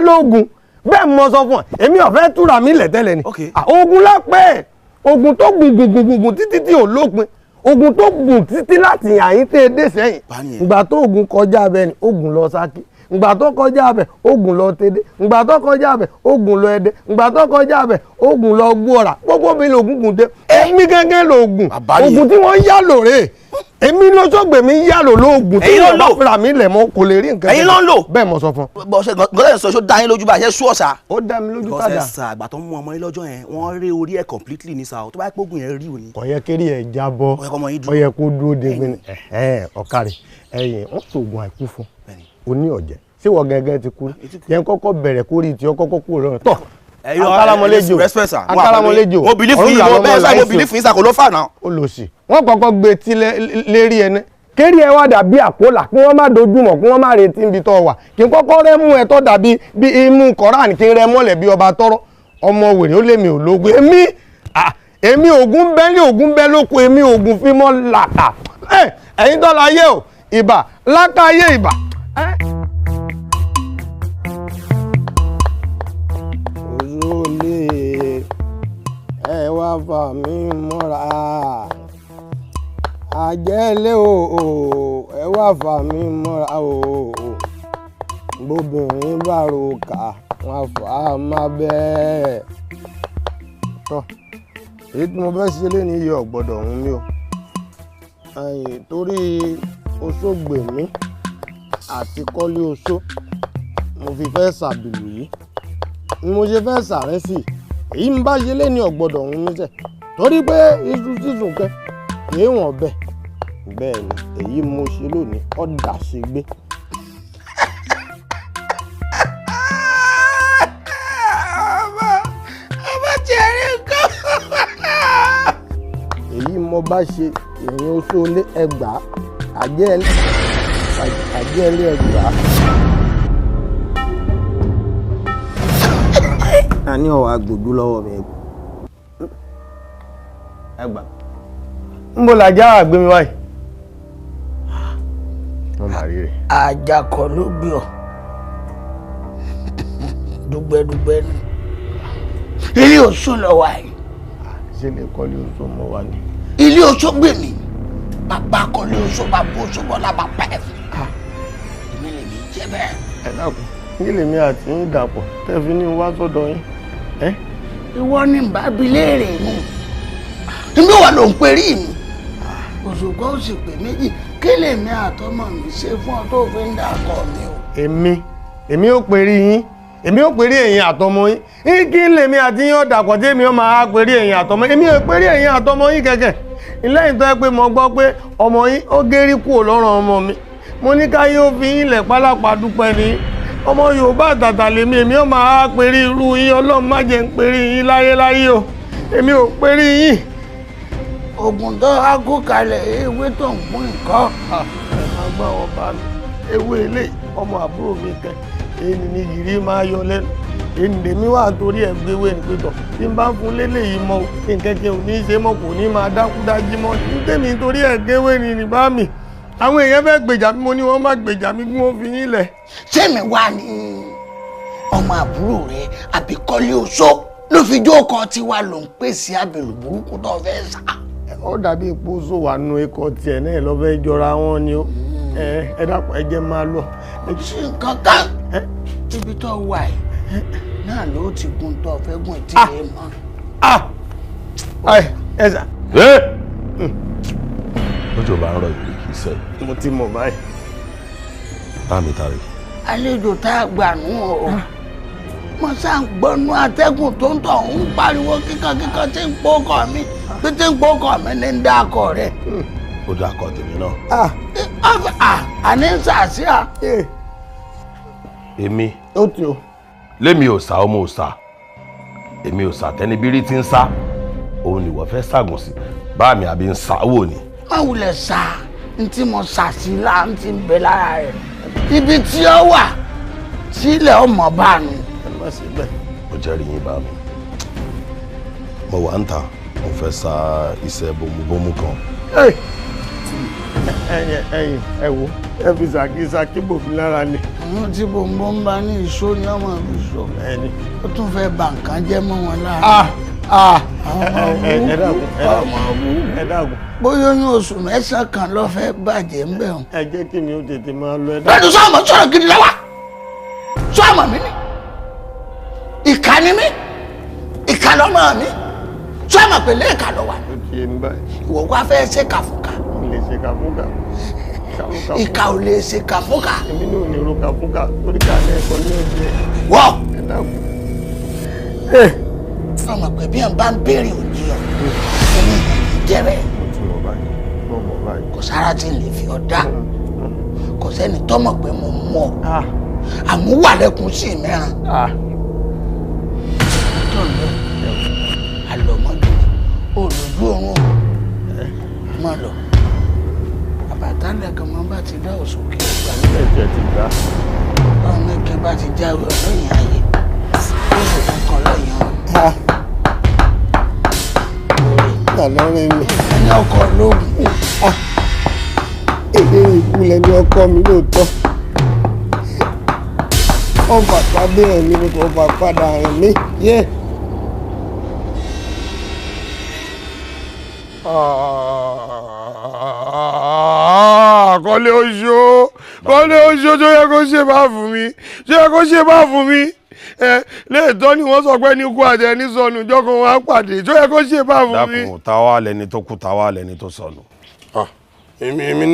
lóògùn bẹ́ẹ̀ mo sọ fún ọ, èmi ò fẹ́ túra mi lẹ̀ tẹ́lẹ̀ ni. Ogun lápẹ́, ogun tó gùn gùn gùn gùn títí tí ò lópin, ogun tó gùn títí láti àyín tẹ́ ẹ dé sẹ́yìn. Ìgbà tó ogun kọjá abẹ ni ogun lọ Ṣakí, ìgbà tó kọjá abẹ ogun lọ Tẹ́dẹ́, ìgbà tó kọjá abẹ ogun lọ Ẹdẹ, ìgbà tó kọjá abẹ ogun lọ Gbóọ̀rà, gbogbo mi lògùn gùn dé. Èmi gẹ́gẹ́ lògùn, ogun tí wọ́n yá lòrè, èmi ló sọ̀gbẹ̀ mi yá lò lóògùn tí wọ́n bá fúnra mi lẹ̀ mọ́ kò lè rí nǹkan. Ẹ̀yin ló ń lò. Bẹ́ẹ̀ mo sọ fún. Bọ́ ṣe gọ́dọ̀ sọ ṣó dá yín lójú bá ṣe sú ọ̀sà. Ó dá mi lójú padà. Because sà, àgbà tó ń mú ọmọ yín lọ́jọ́ yẹn, wọ́n rí orí ẹ̀ completely ní sà o, tó bá pógùn yẹn rí òní. Kò yẹ kéré ẹ̀ jábọ́, ó yẹ kó dúró de gbin ọ̀kàrẹ̀ ẹ̀yìn wọ́n sògùn àìkú fún oní ọ̀jẹ̀. Ṣé wọ́n gẹ́gẹ́ ti kú? Yẹn kọ́kọ́ bẹ̀rẹ̀ kórìí tí ó kọ́kọ́ kúrò lọ́rùn tọ́. Akaramọlẹjò, akaramọlẹjò, mo believe fún yín, mo bẹ́ẹ̀ sá, mo believe fún yín sá, kò ló fà náà. Ó lò sí. Wọ́n kọ́kọ́ gbé tí lérí ẹni. Kérí ẹ wá dàbí àkólà, kí wọ́n má dojúmọ̀, kí wọ́n má retí ibi tó wà. Kí n kọ́kọ́ rẹ́ mú ẹ tó dàbí bí imú Kọ́ránì, kí n rẹ́ mọ́lẹ̀ bí ọba tọ́rọ́. Ọmọ wèrè ó lé mi ò lógun. Èmi èmi ògùn bẹ́ ní ògùn bẹ́ lóko, èmi ògùn fi mọ́ làkà. Ẹ̀yin tó láyé o, ìbà lákàáyé ìbà. Ẹ wá fà mí mọ́ra, àjẹ́lé o, ẹ wá fà mí mọ́ra o, bóbìnrin bá roka wọn fà á má bẹ́ẹ̀. Tọ́ èyí tí mo fẹ́ ṣe lé ní iye ọ̀gbọ́dọ̀ ọ̀hún mi o, torí oṣó gbè mí àti kọ́lé oṣó mo fi fẹ́ ṣàbìlù yìí ni mo ṣe fẹ́ ṣàrẹ́sì. Èyí ń bá ṣe lé ní ọ̀gbọ́dọ̀ ọ̀hún mi sẹ̀, torí pé iṣu sísun kẹ kìí wọ̀n bẹ́ẹ̀. Bẹ́ẹ̀ ni èyí mo ṣe lónìí ọ̀dà ṣe gbé. Ọba ti rí nǹkan. Èyí mo bá ṣe ìrìn oṣù lé ẹgbàá, àjẹ́ lé ẹgbàá. A ní ọ̀wà gbòdú lọ́wọ́ mi. Ẹgbà. Ń bọ̀ làjá àgbé mi wáyìí. Wọ́n máa rí rẹ̀. Àjàkọ ló gbé ọ. Dúgbẹ́dúgbẹ́ ni. Ilé oṣó lọ wà yìí. Ṣé lè kọ́lé oṣó mọ́ wa ni? Ilé oṣó gbè mí. Bàbá kọ́lé oṣó, bàbá oṣó bọ́lá bàbá ẹ̀ fún. Èmi lè mi jẹ́ bẹ́ẹ̀. Ẹ dákun, kí lèmi àti yín dàpọ̀ tẹ́ fi ní wá sọ́dọ̀ yín? Ìwọ ni bàbí léèrè mi. Níbi wà ló ń perí mi. Òṣùpá ó sì pè méjì. Kí lèmi àtọmọ mi ṣe fún ọ tó fi ń dàkọ mi o? Èmi ó perí yín, èmi ó perí ẹ̀yin àtọmọ yín. Kí lèmi àti yín ó dàpọ̀ tí èmi ó máa perí ẹ̀yin àtọmọ yín? Èmi ò perí ẹ̀yin àtọmọ yín kẹ̀kẹ́. Lẹ́yìn tó yẹ pé mo gbọ́ pé ọmọ yín ó gérí kúrò lọ́rùn ọmọ mi. Mo ní ká yóò fi yín lẹ̀ pálápàá dúpẹ́ ni. Ọmọ Yorùbá àtàtà lèmi, èmi ó máa perí irú yín. Ọlọ́run má jẹ́ ń perí yín láyéláyé o. Èmi ò perí yín. Ògùn tó há kó kalẹ̀ ewé tó ń gún nǹkan. Ẹ máa gbọ́ ọba mi, ewé ilé ọmọ àbúrò mi kẹ, èyí ni yìí máa yọ lẹ́nu. Èyí lèmi wà torí ẹ̀ gbéwé ní pẹ̀tọ̀. Tí n bá fún lélẹ̀ yìí mọ́, nkẹ́kẹ́ ò ní í ṣe mọ́, kò ní máa dákúdájí mọ́. Ní tèmi torí ẹ̀ gbéwé ni ní bá mi. Àwọn èèyàn fẹ́ gbèjà mi, mo ní wọ́n má gbèjà mi kí wọ́n fi yín lẹ̀. Ṣé mi wá ní ọmọ àbúrò rẹ àbí kọ́lé oṣó ló fi jókòó tiwa ló ń pèsè àbẹ̀lù burúkú tó fẹ́ sá? Ó dàbí ipò oṣó wà nù ikọ̀ tiẹ̀ náà lọ́fẹ́ jọra wọn ni ó. Ẹ dákun, ẹ jẹ́ máa lọ. Sí nǹkan kan ibi tó wà yìí náà ló ti gun tó fẹ́ gùn tí ẹ mọ́. Ẹ sà. Lójó bá ń rọ ìwé kì í sẹ́. Mo ti mọ̀ báyìí. Bámi tari. Àlejò tá a gbà nù o. Mo sá ń gbọ́nú atẹ́gùn tó ń tọ̀ ń pariwo kíkankíkan tí ń pọ́kọ̀ mi, bí tí ń pọ́kọ̀ mi ní ń dákọ̀ rẹ̀. Ó dákọ̀ tèmi náà. Àní ń sàṣìá. Èmi. Ó ti o. Lémi ò sá, ọmọ ò sá. Èmi ò sá tẹnibírí tí ń sá. Òun ni ìwọ fẹ́ ságùn sí. Bámi àbí ń sá wò ni. Má wulẹ̀ sá, n tí mo sà sí là ń ti bẹ lára rẹ̀. Ibi tí ó wà sílẹ̀ ọmọ bá nu. Ẹ má ṣe bẹ́ẹ̀. Mo jẹ́rìí yín bá mi. Mo wà ń ta, mo fẹ́ sa iṣẹ́ bomubomu kan. Ẹ̀yin, ẹ̀yin, ẹ wo, ẹ fi ṣàkíṣàkí bò mí lára ni. Àwọn tí bòǹbò ń bá ní ìṣó ni ọmọ mi sọ. Ẹni. Ó tún fẹ́ bà nǹkan jẹ́ mọ́ wọn lára. Ah ah. Àwọn ọmọ Ẹ burúkú, dákun, ẹ dákun, ọmọ burúkú. ẹ dákun. Bóyá oyún oṣù 9 kan ló fẹ́ bàjẹ́ ń bẹ̀ wọ́n. Ẹ jẹ́ kí mi ó tètè máa lọ, ẹ dákun. Lẹ́nu sọ́ọ̀mọ̀ sọ̀rọ̀ gidi lọ́wọ́. Sọ́ọ̀mọ̀ mi ni. Ìkà ni mí. Ìkà lọ́mọ mi. Sọ́ọ̀mọ̀ pẹ̀lú ìkà ló wà. Ó ti yé mi báyìí. Ìwọ wá fẹ́ ṣe kàfùkà. N lè ṣe kàfúkà. Kàfúkà. Ìkà ò lè ṣe kàfùkà. Èmi náà ò ní ro kàfúkà torí ká ní ẹ̀kọ́ ní oúnjẹ. Wọ́. Ẹ dákun. Sọ́ọ̀mọ̀ pẹ̀ bí ẹ̀ bá ń béèrè òjì ọ̀. Èmi jẹ́ bẹ́ẹ̀. Mo ti mọ̀ báyìí. Mo mọ̀ báyìí. Kò sára tí ń lè fi ọ dá. Kò sẹ́ni tọ́mọ̀ pé mo mú ọ. Àmúwàlẹ́kùn sí mẹ́ran. Tó ń lọ. Àlọ́mọdún olójú oorun má lọ. Àbàtálẹ̀ kan máa bá ti dá òsókè ìgbà mi. Ẹ̀jẹ̀ ti gbà. Báwọn mẹ́kẹ́ bá ti jáwé ọlọ́yìn ayé. Ó sì tún kan lọ́yìn ọ̀run. Tàlọ́rin mi. Ẹni ọkọ̀ lóògùn. Èdè ìkulẹ̀ ni ọkọ mi lóòótọ́. Ọba pàdé mi ni kò bá padà rìn mí. Yé. Kọ́lé oṣó, Kọ́lé oṣó, tó yẹ kó ṣe bá fún mi, tó yẹ kó ṣe bá fún mi. Ẹ léètọ́ ni wọ́n sọ pé ní kú àti ẹni sọnù jọ́kọ̀ wọn á pàdé, tó yẹ kó ṣe bá fún mi. Dákun, táwa lẹni tó kú, táwa lẹni tó sọnù. Èmi